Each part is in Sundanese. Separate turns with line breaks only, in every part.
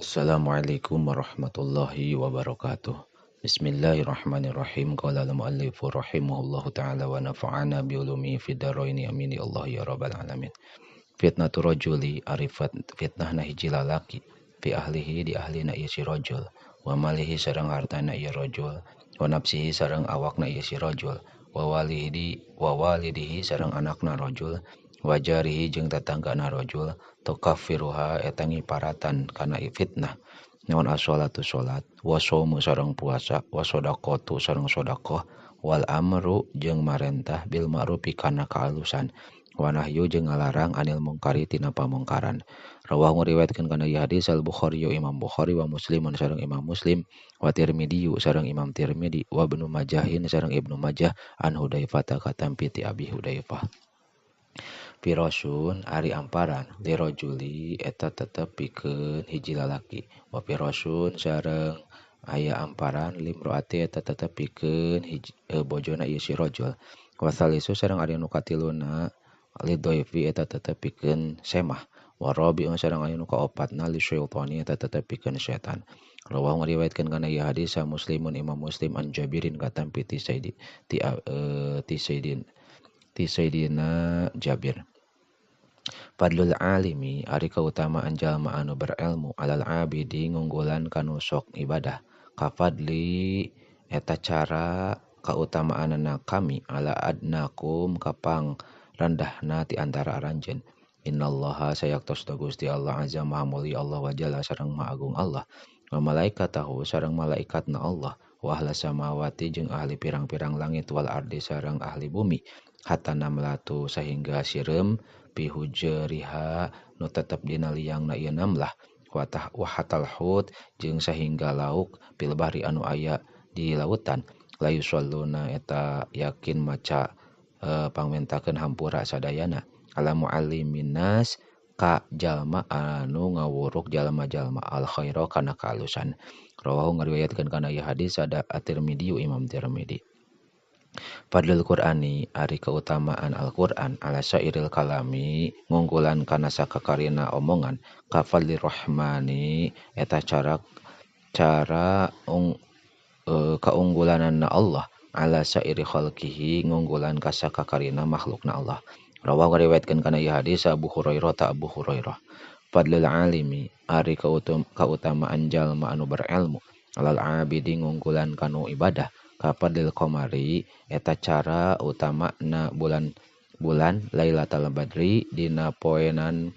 Assalamualaikum warahmatullahi wabarakatuh. Bismillahirrahmanirrahim. Qala al-muallifu rahimahullahu ta'ala wa nafa'ana bi ulumihi fid dharaini amin ya Allah ya rabbal alamin. Fitnatu rajuli arifat fitnahna hiji lalaki fi ahlihi di ahlina ieu si rajul, wa malihi sareng hartana ieu rajul, wa nafsihi sareng awakna ieu si rajul, wa walidihi sareng anakna rajul, wa jarihi jeung tatanggana rajul, tukaffiruha eta ngiparatan kana fitnah naon as-sholatu salat, wa shaumu sareng puasa, wa shadaqatu sareng sedekah, wal amru jeung marentah bil ma'rufi kana kaalusan, wa nahyu jeung ngalarang anil mungkari tina pamungkaran. Rawahu ngariwayatkeun kana ieu hadis al-Bukhari Imam Bukhari wa Muslimun sareng Imam Muslim, wa Tirmidzi sareng Imam Tirmidzi, wa Ibnu Majahin sareng Ibnu Majah an Hudzaifah katampi ti Abi Hudzaifah. Firosun ari amparan lirajuli eta tetep pikeun hiji lalaki, wa firosun sareng aya amparan limroati eta tetep pikeun hiji bojona ieu si rajul, wa salisu sareng ari nu katiluna lidhaifi eta tetep pikeun semah, wa rabi'un sareng aya nu kaopatna li syaitani eta tetep pikeun setan. Rawahu ngariwayatkeun kana ieu hadis Muslimun Imam Muslim an Jabirin katampi ti Sayyid ti Sayyidin ti Sayyidina Jabir. Fadlul alimi ari kautamaan jalma anu berilmu alal abidi ngunggulan kanu sok ibadah, kafadli eta cara kautamaanana kami ala adnakum kapang rendahna ti antara aranjeun. Innallaha sayaktosna Gusti Allah azza maha mulia Allah wa jalla sareng maha agung Allah, wa malaikatahu sareng malaikatna Allah, wa ahla samawati jeung ahli pirang-pirang langit wal ardi sareng ahli bumi, hatta namlatu sehingga sireum pihujeriha nu tetep dina liangna ieu namlah, wa hatal hut jeung sahingga lauk fil bahri anu aya di lautan, la yusalluna eta yakin maca pangmentakeun hampura sadayana ala muallimin nas ka jalma anu ngawuruk jalma-jalma al khaira kana kaalusan. Rawahu ngariwayatkeun kana ieu hadis ada At-Tirmidzi Imam Tirmidzi. Fadlul Qur'ani ari keutamaan Al-Qur'an ala syairil kalami ngunggulan kana sakakarina omongan, kafadlir rahmani eta cara kaunggulanana Allah ala syairi khalqihi ngunggulan ka sakakarina makhlukna Allah. Rawahu ngariwayatkeun kana ieu hadis Abu Hurairah ta Abu Hurairah. Fadlul alimi ari kautamaan jalma anu berilmu alal abidi ngunggulan kanu ibadah, kapadil qamari eta cara utama na bulan Lailatul Badri dina poenan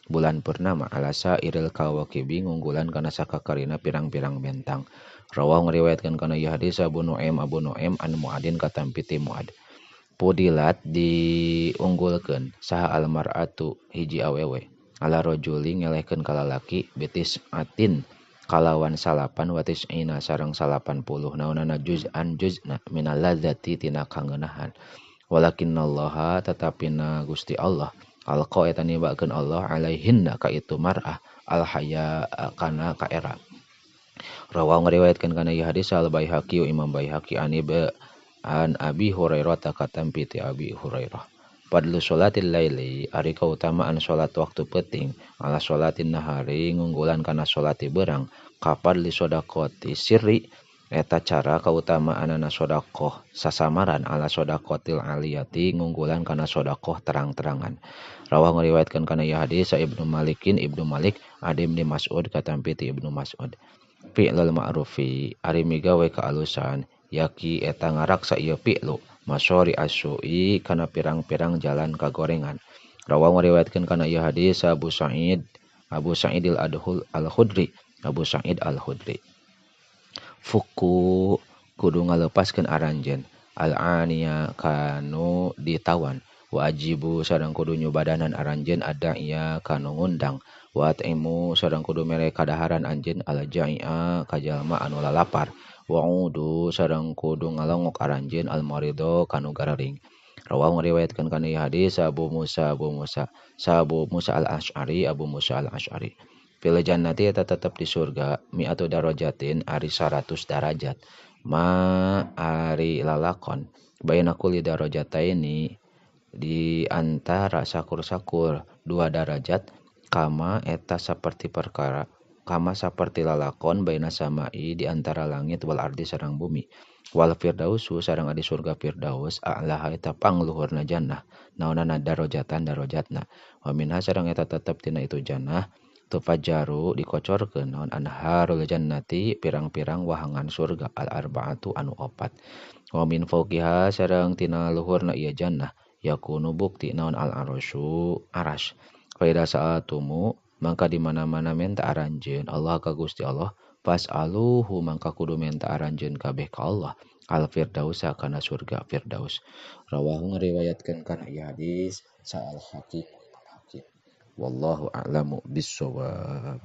bulan purnama ala sairil kawakibi ngunggulan kana sakakarina pirang-pirang bentang. Rawahu ngariwayatkeun kana ieu hadis Abu Nuaim an Muadin katampi ti Muad. Pudilat diunggulkeun saha almar'atu hiji awewe ala rajuli ngelehkeun ka lalaki bitis atin kalawan salapan watis ina sareng 80 naonana juz'an juz'na minal ladzati tina kangeunahan, walakinnallaha tetapina Gusti Allah alqa eta nibakeun Allah alaihinna ka itu mar'ah al haya kana ka era. Rawahu ngariwayatkeun kana ieu hadis Al Baihaqi Imam Baihaqi an Abi Hurairah katampi ti Abi Hurairah. Fadlu sholatil laili ari kautamaan salat waktu peuting ala sholatin nahari ngunggulan kana salati beurang, kafadli shadaqati sirri eta cara kautamaanana sedekah sasamaran ala shadaqatil aliyati ngunggulan kana sedekah terang-terangan. Rawahu ngariwayatkeun kana ieu hadis Ibnu Malikin Ibnu Malik an Ibnu Mas'ud katampi ti Ibnu Mas'ud. Fi'lul ma'rufi ari migawe kaalusan yaki eta ngaraksa ieu fi'lu masori asui kana pirang-pirang jalan kagorengan. Rawahu ngariwayatkeun kana ieu hadis Abu Sa'id Al-Khudri Abu Sa'id Al-Khudri. Fuku kudu ngalepaskeun aranjeun al-aniya kanu ditawan, wajibu sareng kudu nyubadanan aranjeun adaiya kanu ngundang, wa at'imu sareng kudu mere kadaharan anjeun al-jai'a ka jalma anu lalapar, wa'udu sareng kudu ngalongok aranjeun al-marido kanu gararing. Rawahu ngariwayatkeun kana ieu hadis Abu Musa Al-Asy'ari Abu Musa Al-Asy'ari. Fil jannati eta tetep di surga mi'atu darajatin ari 100 darajat ma ari lalakon baina kulli darajataini di antara sakur-sakur dua darajat Kama eta saperti perkara kama saperti lalakon baina samai di antara langit wal ardi sareng bumi. Wal firdausu sareng adi surga firdaus a'laha eta pangluhurna jannah naonana darajatan darajatna. Wa minha sareng eta tetep tina itu jannah tufajaru dikocorkeun naon anharul jannati pirang-pirang wahangan surga al arbaatu anu opat. Wa min fawqiha sareng tina luhurna ieu jannah yakunu bukti naon al arasyu aras. Fa idza sa'atumu mangka di mana-mana menta aranjeun Allah ka Gusti Allah fas'aluhu mangka kudu menta aranjeun kabeh ka Allah al firdausa kana surga firdaus. Rawahu ngariwayatkeun kana ieu hadis sa al Hakim Imam Hakim. Wallahu a'lamu bissawab.